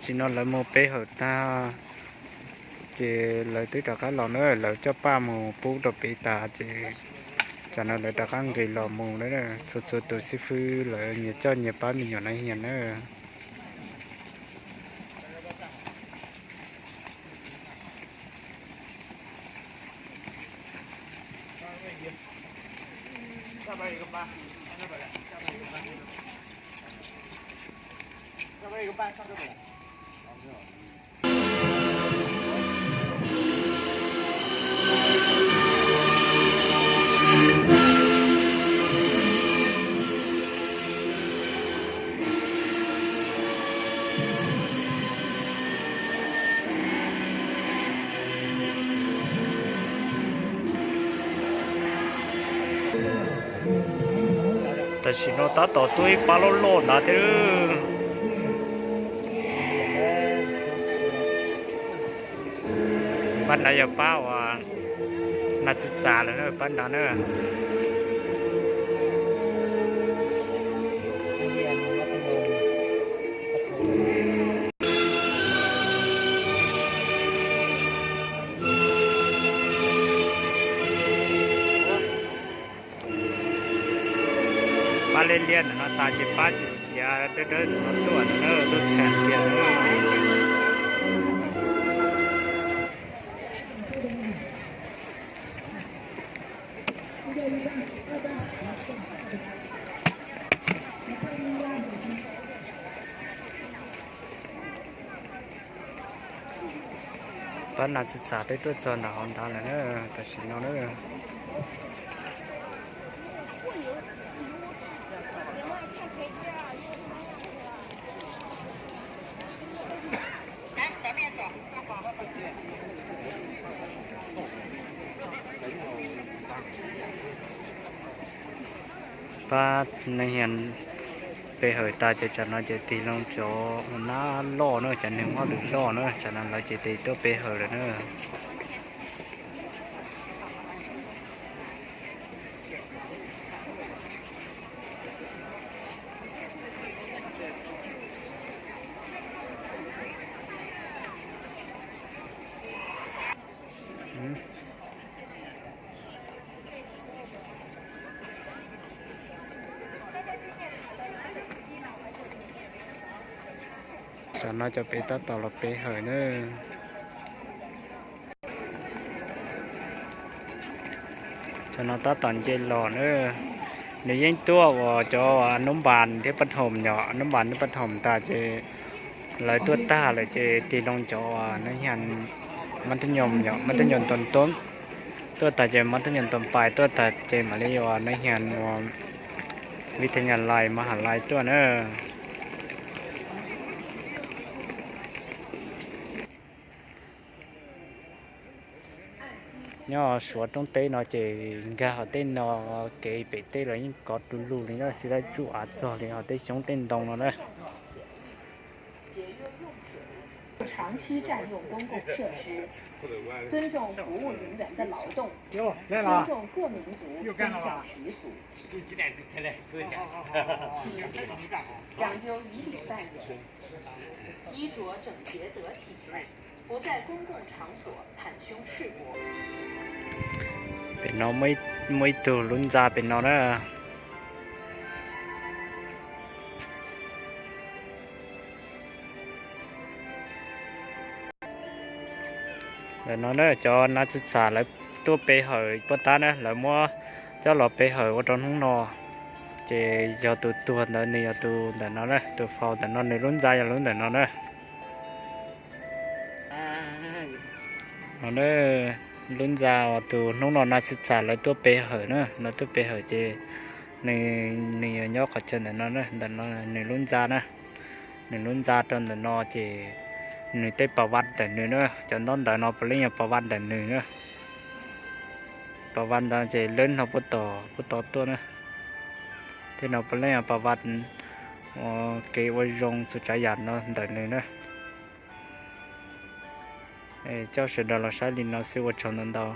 Tam sim no lawv mus pe hawm tag, ces lawv twb rov qab los na, lawv coj paj mus pub rau pem tas, ces tam sim no lawv rov qab nqis los mus na. Txhua txhua tus xib fwb lawv nyias coj nyias pab me nyuam na hias na. Tam sim no tab tom tuaj ib pab loj loj ntawd thiab. Pab ntawd yog pab uas nas txwv txav lawm na, pab ntawd na. Pab liab liab ntawm no tas ces pab xiav xiav dawb dawb ntawm no tuaj na, tuaj tham kiag na. Pab nas txwv txav twb tuaj txog ntawm hauv ntawd lawm na, tam sim no na. Pab neeg hias pe hawm tas ces tsam no ces tig loo cov nab loj na, cov neeg mob lwm loj na, tsam no lawv ces tig tuaj pe hawm lawm na. Tam no cov pem tab tom los pe hawm na. Tam no tab tom nce los na. Nws yeej tuaj uas cov Nub Npas thiab Paj Thoom yom, Nub Npas thiab Paj Thoom tas ces lawv tuaj tag lawm ces tig loo cov uas nab hias mab tub nyoos yom, mab tub nyoos Toom Toob tuaj tas ces mab tub nyoos Toom Pais tuaj tas ces mam li uas nab hias uas Vij Thas Nyas Lais Mab Has Lais tuaj na. Nyob Suav roob teb no ces nkag hauv tej no kev pem teb los yeej kov du lug li na, tsis tau tsuj av txog li hauv tej xyoob tej ntoo no na. 长期占用公共设施，尊重服务人员的劳动，尊重各民族宗教习俗。七、讲究以礼待人，衣着整洁得体，不在公共场所袒胸赤膊。 Pem no muaj ib tug lub ntxa pem no na. Ntawm no na cov nas txwv txav lawv tuaj pe hawm puag ta na, lawv muab coj los pe hawm ua rau hnub no. Ces yog tus tuag ntawd nws yog tus ntawm no na, tus faus ntawm no nws lub ntxa yog lub ntawm no na. No na, lub ntxa uas tus hnub no nas txwv txav lawv tuaj pe hawm na, lawv tuaj pe hawm ces nws, nws yog nyob qhov chaw ntawm no na, ntawm no nws lub ntxa na. Nws lub ntxa rau ntawm no ces nws tej pas vaj ntawm nws na, cov ntaub ntawv no puav leej yog pas vaj ntawm nws na. Pas vaj ntawd ces lawb no puag tom, puag tom tuaj na. Tej no puav leej yog pas vaj, kev ua zoo txhua tsav yam no ntawm nws na. Coj sawv daws los saib li no xwb ua tsaug ntau ntau.